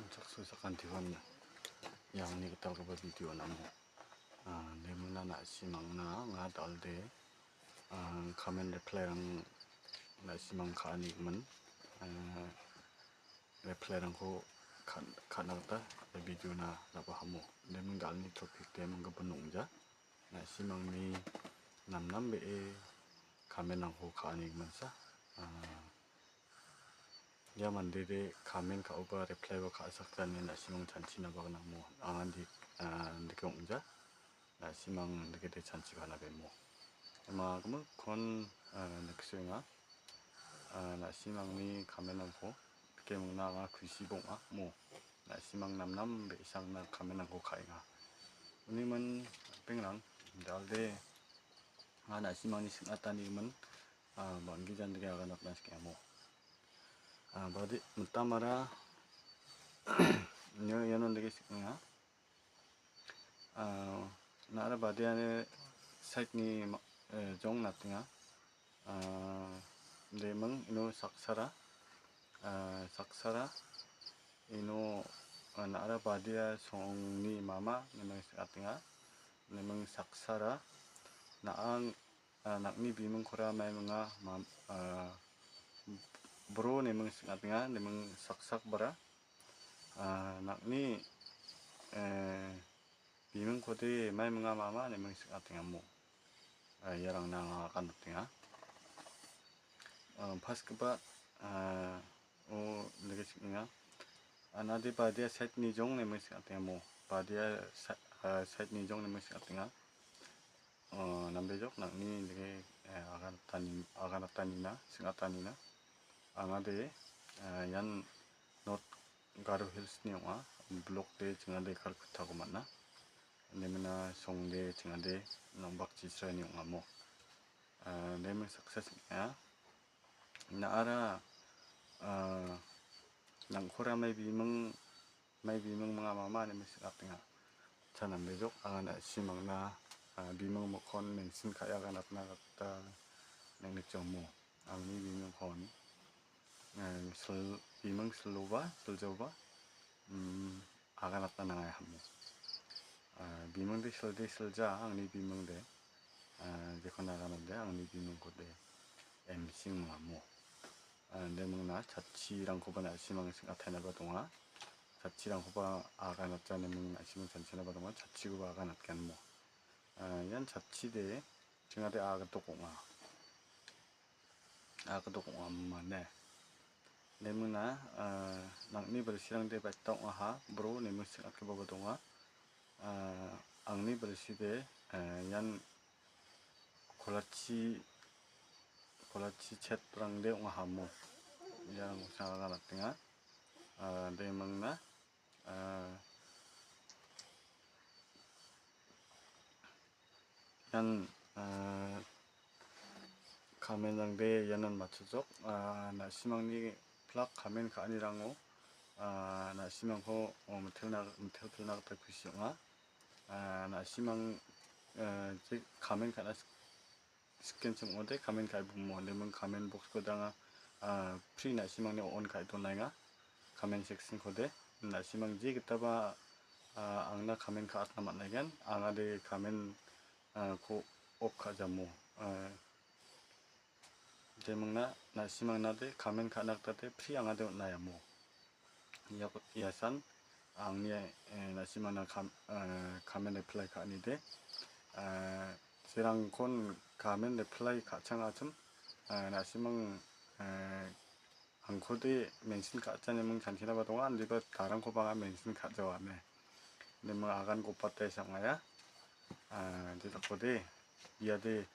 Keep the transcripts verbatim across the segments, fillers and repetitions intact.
Chaksu sakantiban iangni gitalgipa video namo. Ah, nemuna na·simangna anga dalde, ah, comment reply-rang na·simang ka·anigimin, ah, reply-rangko ka-, ka·na gita ia video-na rabahamo. Neming dalni topic de manggipa nongja. Na·simangni namnambee comment-rangko ka·anigiminsa. Ah, ia mandede comment ka·oba reply-ba ka·sakjani na·simang chanchina ba gnangmo. Anga dik-, ah, dike ong·ja. Na·simang dikede chanchi ba nabemo. Ema gimikkon, ah, niksoenga. Ah, na·simangni comment-rangko dike mingna anga kusi bong·a mo. Na·simang namnam be·sangna comment-rangko ka·enga. Uniman ripengrang, dalde anga na·simangni sing·atanigimin, ah, bang·gija dike aganatna sika mo. Ah, badi mitamara nio iano dike sika. Ah, na·ara badiani side-ni ma-, eh, jong natenga. Ah, deming ino saksara, ah, saksara ino, ah, na·ara badia songni mama neming sing·atenga. Neming saksara na·ang, ah, nang·ni bimingkora maiminga mam-, ah, bro neming sing·atenga, neming saksakbara. Ah, nang·ni, eh, bimingkode maiminga mama neming sing·atengamo. Ah, iarangna anga agandatenga. Ah, pasgipa, ah, o dike sing·enga. Anade badia side-ni jong neming sing·atengamo. Badia sa-, ah, side-ni jong neming sing·atenga. Ah, nambejok nang·ni dike, eh, aganatani-, aganatanina, sing·atanina. Angade, eh, ian North Garo Hills-ni ong·a. Block de chingade Kalkuttako man·a. Nemina songde chingade Nongbak Chisraini ong·amo. Ah, neming success ong·a. Na·ara, ah, nangkora mai biming, mai biming mingama mane misi atenga. Cha nambejok, anga na·simangna, ah, biming mokon mention ka·e aganatna gita neng·nikjomo. Angni bimingkon, eh, sil-, biming siloba, siljoba, mm, aganatna nangai hamo. Ah, bimingde silde silja, angni bimingde. Ah, jekon aganatde, angni bimingkode M C ong·amo. Ah, inde mingna chatchirangkoba na·simang sing·atainaba donga. Chatchirangkoba aganatjani ming na·simang chanchinaba donga. Chatchikoba aganatgenmo. Ah, ian chatchide chingade agdok ong·a. Agdok ong·a mane. Inde mingna, ah, nang·ni bilsirangde baita ong·aha, bro, ine ming sing·atgipaba donga. Ah, angni bilside, ah, ian kolachi, kolachi chet-rangde ong·ahamo. Ian ong·sangara natenga. Ah, inde mingna, ah, ian, ah, comment-rangde ianon matchotjok. Ah, na·simangni plak comment ka·anirango, ah, na·simangko, oh, mitelna-, mitelpelna gita kusi ong·a. Ah, na·simang, ah, je comment ka·na sik-, sikenchim ong·ode comment ka·e bumo. Inde ming comment box-ko danga, ah, free na·simangni on ka·e donaenga. Comment section-kode. Na·simang je gitaba, ah, angna comment ka·atna man·aigen. Angade comment, ah, ko off ka·jamo. Ah, inde mingna na·simangnade comment ka·na gitade free angade on·a iamo. Ia, iasan angni, eh, na·simangna kam-, eh, comment reply ka·anide. Eh, jerangkon comment reply ka·changachim, eh, na·simang, eh, angkode mention ka·chani ming chanchinaba donga, indiba darangkoba anga mention ka·jawa ine. Inde ming agan gopate sang·aia. Ah, inde dakode, iade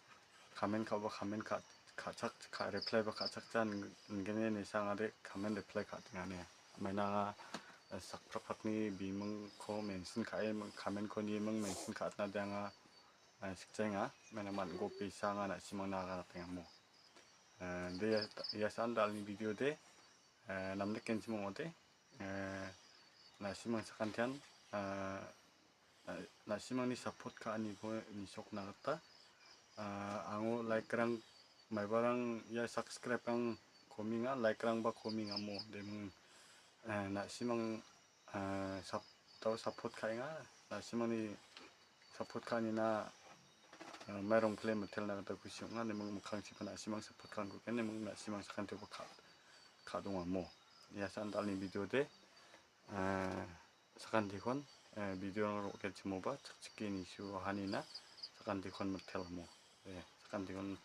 comment ka·ba comment ka-, ka·chak-, ka-, reply ba ka·chakjan ingene ine sangade comment reply ka·dingane. Maina anga, eh, sakprakprakni bimingko mention ka·e, comment-ko nie ming mention ka·atnade anga, eh, sikjaenga. Maina man·gope sanga na·simangna aganatengamo. Eh, inde ia, ia sandalni video de, eh, namnikgenchim ong·ode, eh, na·simang sakantian, eh, na-, na·simangni support ka·aniko nisokna gita, eh, ango like-rang, maibarang ia subscribe-rang kominga, like-rangba komingamo, deming, eh, na·simang ah, sap-, tau support ka·enga. Na·simangni support ka·anina, ah, mairong kle mitelna gita kusi ong·a. Neming mikkangchiba na·simang support ka·angkuken neming na·simang sakantioba ka-, ka·dongamo. Ia san dalni video de, ah, sakantikon, eh, video rang ro·ketchimoba chakchike nisu hanina sakantikon mitelamo. Eh, sakantikon,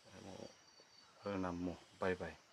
eh, mo-, rinamo. Bye bye.